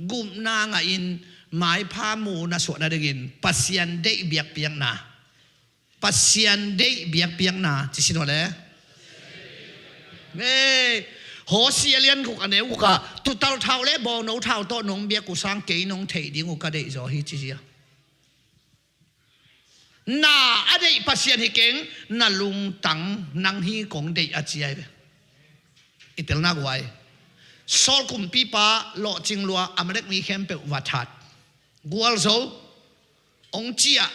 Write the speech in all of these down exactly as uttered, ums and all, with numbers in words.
gupna ngahin maipha mu na suah nadingin Pasian deih biakpiakna, Pasian deih biakpiakna ci sin uh le. Hosea lian guk a neu guk ah, tuutal thau le bawngno thau tawh nong biak uh sang kei nong theih ding uh ka deih zaw hi ci hi a. Na a deih Pasian hi keng, na lungtang nang hi kong deih a ci ai ve. I telna guai. Saul kumpipa lawhcing lua, Amalek mi khempeuh va that. Gualzo hong ciah,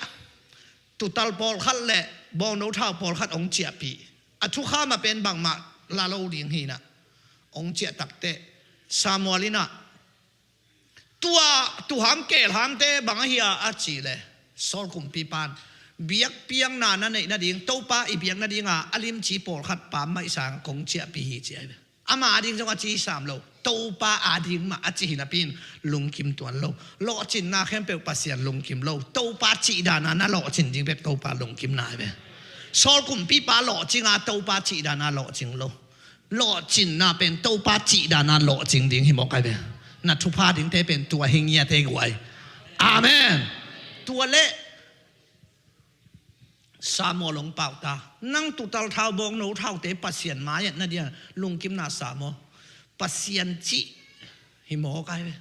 tuutal pawlkhat le bawngno thau pawlkhat hong ciahpih. A thukham a pen bangmah la lo ding hi na. Hong ciah takteh Samuel in ah, tua tuuham keelhamte bang ahi a, a cih leh Saul kumpipa in biakpiakna na neih nading, Topa i biak nadinga a limci pawlkhat pammaih sang kong ciahpih hi ci ai ve. Ama ading zong a ci sam lo, Topa ading mah a ci hi napi in lungkim tuan lo. Lawhcinna khempeuh Pasian lungkim lo. Topa cih dana na lawhcin ding bek Topa lungkim nai ve. Saul kumpipa lawhcinga Topa cih dana lawhcing lo. Lawhcinna pen Topa cih dana lawhcing ding hi mawk ai ve. Na thupha dingte pen tua hi ngiat ei guai. Amen. Tua leh Samuel hong pau ta. Nang tuutal thau bawngno thaute Pasian mai-ah na dia lungkimna sam aw. Pasian cih hi mawk ai ve.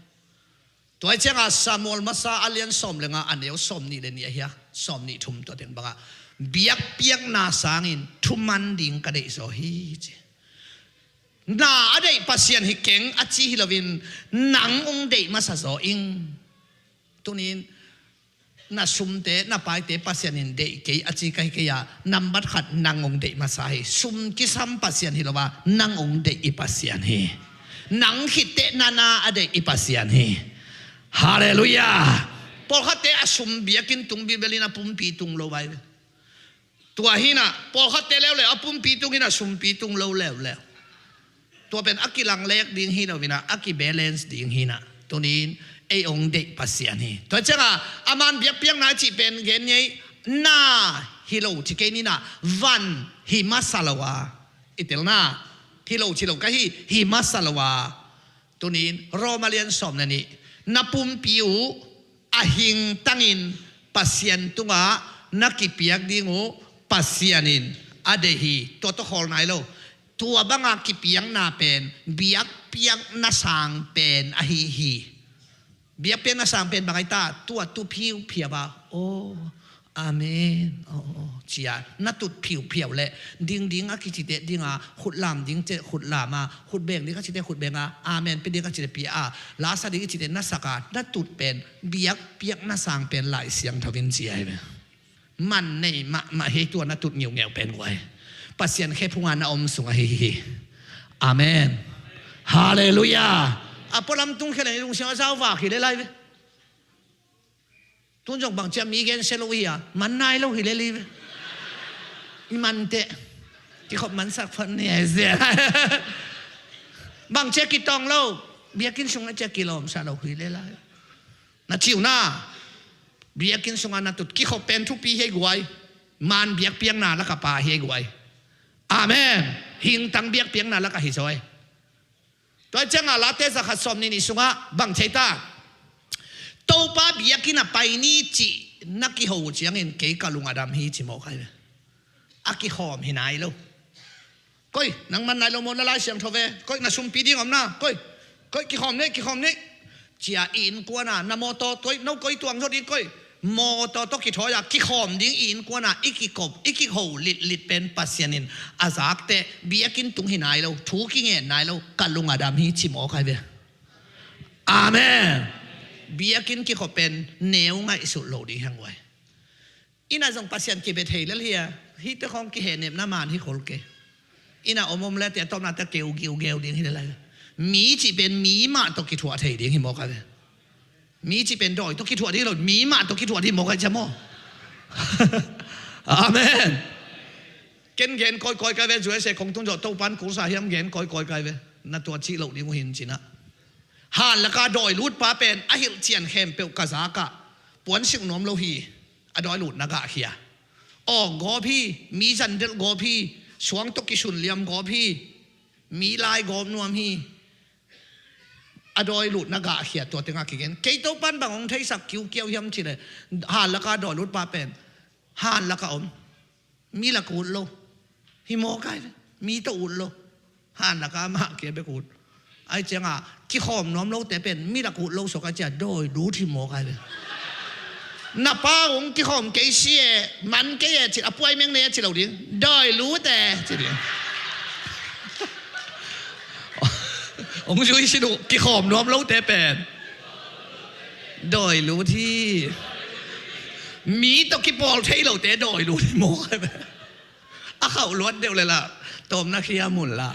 Tua hi cianga Samuel masa a lian sawm le nga a neu sawm nih le nih ahi a, sawm nih thum tua teng bangah biakpiakna sangin thuman ding ka deih zaw hi ci. Na a deih Pasian hi keng a ci hi loin nang hong deih masa zaw ing. Tunin na sumte, na paite Pasian in deih kei a ci ka hi kei a, nambat khat nang hong deih masa hi. Sum kisam Pasian hi lo a, nang hong deih i Pasian hi. Nang khitteh nana a deih i Pasian hi. Halleluiah. Pawlkhatte a sum biakinn tung bilbel in a pumpi tung lo vai. Tua hi na, pawlkhatte leuleu a pumpi tung hi na, sumpi tung lo leuleu. Tua pen a kilang lek ding hi lo hi na, a kibalance ding hi na. Tunin ei hong deih Pasian hi. Tua cianga a man biakpiakna cih pen gen ngei, na hi lo ci kei ni na, van hi masa lo a. I telna, hi lo ci lo ka hi, hi masa lo a. Tunin Roma lian sawm le nih, na pumpi uh a hingtangin Pasian tungah na kipiak ding uh Pasian in a deih hi. Tua tawh khawl nai lo. Tua banga kipiakna pen biakpiakna sang pen ahi hi. Biakpiakna sang pen bang ai ta, tua tup phiuphiau a, aw, amen, aw, aw, cia na tut phiuphiau leh dingding a kicite dinga, khutlam ding cite khutlam a, khutbeng ding a cite khutbeng a, amen pia ding a cite pia a, lasa ding a cite na sak a, na tut pen biakpiakna sang pen Lai Siangtho in ci ai ve. Man nei mahmah hi tua na tut ngiungeu pen guai. Pasian khe phunga na om sung ahi hi. Amen. Halleluiah. A pualam tung khe le lungsiang a zau vak hi le lai ve. Tun zong bangcia mi gen sia lo hi a, man nai lo hi le li ve. I manteh kikhop mansak phot ni a zia. Bangcia kitawng lo, biakinn sungah cia kilawmsa lo hi le lai. Na ciu na, biakinn sungah na tut kikhop pen thupi hi ei guai. Man biakpiakna laka pa hi ei guai. Amen. Hingtang biakpiakna laka hi zaw ei. Tua hi cianga Late zakhat sawm nih nih sungah bang ci ai ta, Topa biakinn a pai ni cih na kiho ciangin kei ka lung a dam hi ci mawk ai ve. A kikhawm hi nai lo. Koi, nang man nai lo maw na Lai Siangtho ve. Koi, na sumpi ding om na. Koi, koi, kikhawm nei, kikhawm nei. Cia i innkuana na mawtaw, koi, no koi tuang zot in koi. Mawtaw tawh kithawi a kikhawm ding i innkuana i kikop, i kiho litlit pen Pasian in a zakte biakinn tung hi nai lo, thu kingen nai lo, ka lung a dam hi ci mawk ai ve. Amen. Biakinn kikhop pen neu ngaihsut lo ding hiang guai. Ina zong Pasian kibe thei lel hi a, hite khawng kihehnepna man hi khol kei. Ina om om le te a tawpna te keu giu geu ding hi le lai. Mi cih pen mi mah tawh kithuah thei ding hi mawk a ve. Mi cih pen dawi tawh kithuah ding hi lo, mi mah tawh kithuah ding hi mawk a ve cia maw. Amen. Ken gen kawikawi kai ve, U S A khong tun zawh Topan kursa hiam gen kawikawi kai ve. Na tua cih loh ding uh hin cinah. Han laka dawi lutpa pen a hilhcian khempeuh ka zakah puansik nuam lo hi. A dawi lut na gah khia. Awng gawp hi, mi zandelh gawp hi, suang tawh kisun liam gawp hi, mi lai gawp nuam hi. A dawi lutna gahkhia tua tengah kigen. Kei Topan bang hong theisak kiukiau hiam cih leh, han laka dawi lut pa pen han laka om. Mi laka ut lo. Hi mawk ai ve. Mi tawh ut lo. Han laka mah kia bek ut. Ai cianga kikhawm nuam lote pen mi laka ut lo suak a cia dawi lut hi mawk ai ve. Na pa hong kikhawm kei si e, man kei e, cih a puai meng nei a ci lo ding. Dawi lut e, ci ding. Hong zui si duh, kikhawm nuam lote pen dawi lut hi. Mi tawh kipawl thei lote dawi lut hi mawk ai ve. A khauh luat deuh le lah tawmna khia mun lah.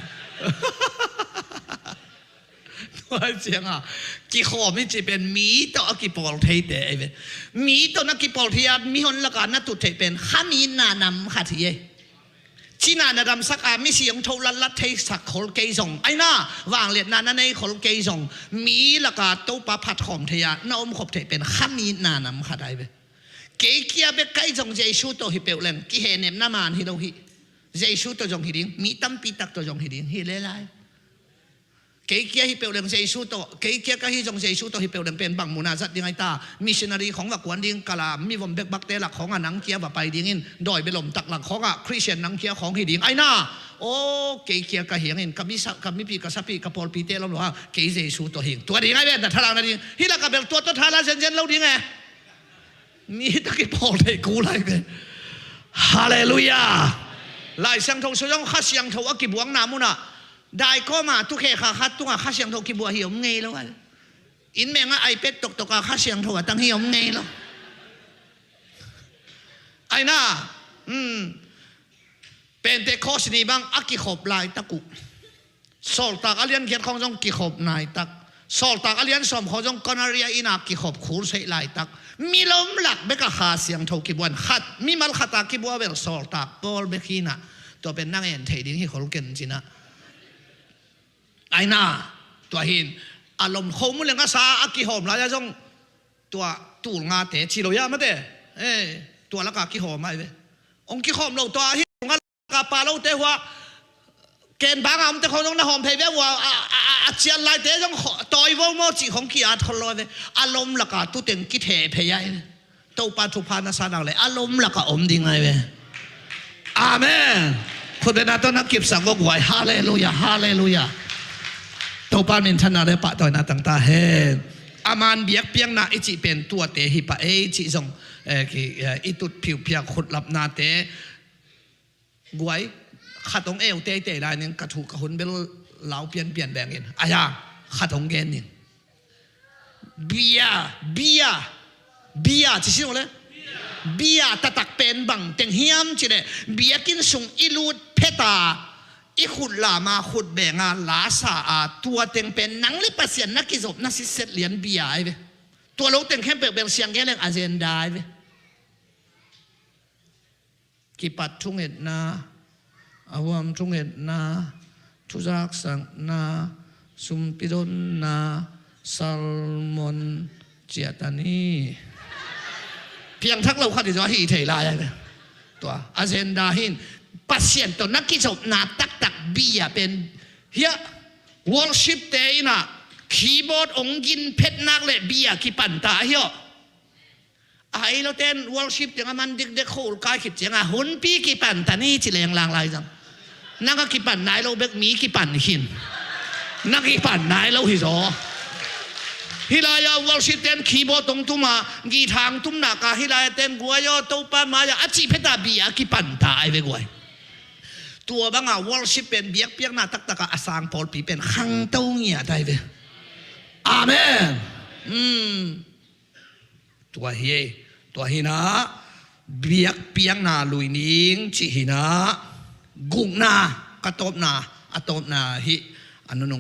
Tua cianga kikhawm i cih pen mi tawh a kipawl theite ei ve. Mi tawh na kipawl thei a, mihon laka na tut theih pen kha mi itna nam khat hi ei. Cina na damsak a, misi hong tho latlat theisak khol kei zong, aina vangliatna na nei khol kei zong, mi laka Topa phatkhawm thei a na omkhop theih pen kha mi itna nam khat ai ve. Kei kia bek kai zong Jesu tawh hi peuh leng kihehnepna man hi lo hi. Jesu tawh zong hi ding, mi tampi tak tawh zong hi ding hi le lai. Kei kia hi peuh leng Jesu tawh, kei kia ka hi zong Jesu tawh hi peuh leng pen bang muna zat ding ai ta. Missionary khong va kuan ding, kala mivom bekbakte lak khong a nang kia va pai dingin, dawi belom tak lak khong a Christian nang kia khong hi ding aina. O, kei kia ka hiangin ka misa, ka mipi, ka sapi, ka pawlpite lom lo a, kei Jesu tawh hing tua ding ai ve, na thalakna ding. Hi laka bel tua tawh thala zenzen lo ding e. Mi tawh kipawl thei kul ai ve. Halleluiah. Lai Siangtho sua zong Kha Siangtho a kibuakna munah daikawma tukhe kha khat tungah Kha Siangtho kibuah hi om ngei lo ai. Inn menga iPad toktoka Kha Siangtho a tang hi om ngei lo. Aina, um, Pentecost ni bang a kikhop laitak uh. Sawltak a lian giat khawng zong kikhop laitak. Sawltak a lian sawm khawng zong Cornelia inn a kikhop khul seih laitak. Milom lak bek a Kha Siangtho kibuan khat, mimal khat a kibua bel Sawltak Paul bek hi na. Tua pen nang en thei ding hi khol ken cina. Aina, tua hin a lom kho mu leng a sa a kihawm lai a zong tua tul ngate ci lo ya mate. Eh, tua laka kihawm ai ve. Ong kihawm lo tua hi ka pa lote hua ken banga omte khong zong na hawm phei ve hua a, a, a, a cian laite zong tawi vo maw cih khong ki-at khol lo ai ve. A lom laka tuteng kithe phei ai ve. Topa thupha na sa nak le a lom laka om ding ai ve. Amen. Khutbetna tawh na kipsak vok guai. Halleluiah, halleluiah. Topa minthanna le pahtawina tangta hen. A man biakpiakna i cih pen tuate hi pah ei cih zong, eh, ki, eh, i tut phiuphiak khutlapnate guai, khat hong eu teitei lai ning ka thuh ka hun bel lau pianpian bengin. Aia, khat hong gen ning. Bia, bia, bia, ci si le? Bia taktak pen bang teng hiam ci le? Biakinn sung i lut pheta, i khut lama khut benga lasa a tua teng pen nang le Pasian na kizopna sitset lian bia ai ve. Tua lo teng khempeuh bel siang gen leng agenda ai ve. Kipat thungetna, a huam thungetna, thuzaksakna, sumpidonna, salmon, ciatani. Piangthak lo khat hi zaw ahi thei lai a. Tua agenda hin Pasian tawh na kizopna taktak bia pen hiah worship te inah keyboard ong gin phet nak le bia kipanta ahiawh. A hai lo ten worship tiang a man dikdek khol kai khit cianga hunpi kipan ta ni ci lenglang lai zang. Nang a kipan nai lo bek mi kipan khin. Nang kipan nai lo hi zaw. Hi lai a worship ten keyboard tong tuma, guitar ong tumna ka hi lai a ten guai aw Topa mai a a cih pheta bia kipan ta ai ve guai. Tua banga worship pen biakpiakna taktaka a sang pawlpi pen khangto ngiat ai ve. Amen. Hmm. Tua hi ei, tua hinah biakpiakna lui ning cih hinah gukna, ka tawpna, a tawpna hi a nunung